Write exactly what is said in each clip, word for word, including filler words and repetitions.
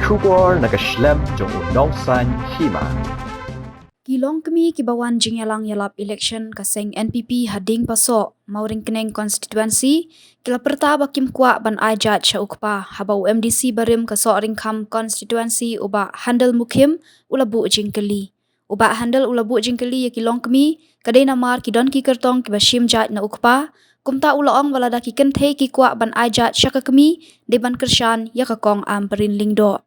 Khubor na ka shlem jong u Nongsaiñ Hima. Ki longkmie kiba wan jingïalang ïalap election ka seng N P P ha Diengpasoh, Mawryngkneng constituency, ki la pyrta ba kim kwah ban ai jait sha u kpa, haba u M D C barim ka Sohryngkham constituency u Bah Handel Mukhim u la buh jingkylli. U Bah Handel u la buh jingkylli ïa ki longkmie, ka dei namar ki don ki kyrtong kiba shim jait na u kpa, kumta u la ong ba lada ki kynthei ki kwah ban ai jait sha ka kmie, dei ban kyrshan ïa ka Kong Ampareen Lyngdoh.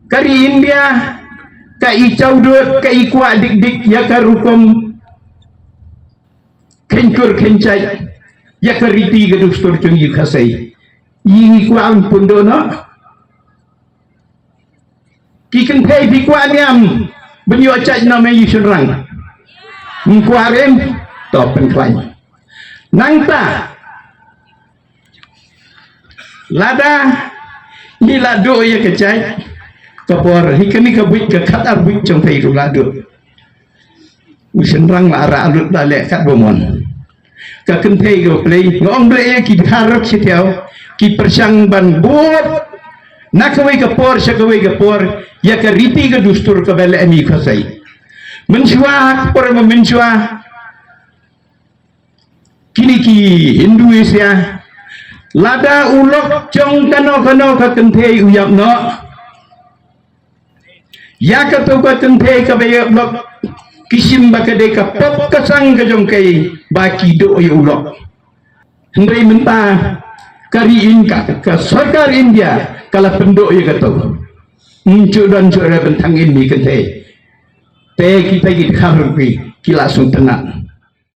Ka ri India, ka i chawdut, ka i kwah dik dik ïa ka rukom kheiñkur kheiñjait, ïa ka riti ka dustur jong i Khasi. I kwah pynduh noh. Ki kynthei phi kwah niam ban ïoh jait na me i shynrang. Ym kwah rim, to pynkhlaiñ. Nangta lada i la duh ïa ka jait, ka por hi kane ka buit ka khatar buit jong phi ruh la duh. U shynrang la rah lut la leh katba mon. Ka kynthei ka Blei, nga ong Blei ïa ki dkhar ruh shi thiaw, ki pyrshang ban bud na kawei ka por sha kawei ka por ïa ka riti ka dustur kaba leh mi Khasi. Mynshuwa, ka por ba mynshuwa, kine ki Hindu Asia, lada u lok jong kano kano ka kynthei u ïap noh, ïa kato ka kynthei kaba ïap lok, ki shim ba ka dei ka pop ka sang ka jong ka, ba ki duh ïa u lok. Hynrei mynta ka ri India, ka sorkar India ka la pynduh ïa kato. Ym ju don ju re ban thang in mi kynthei. Te kita ki dkhar ruh ki la sngewtynnat.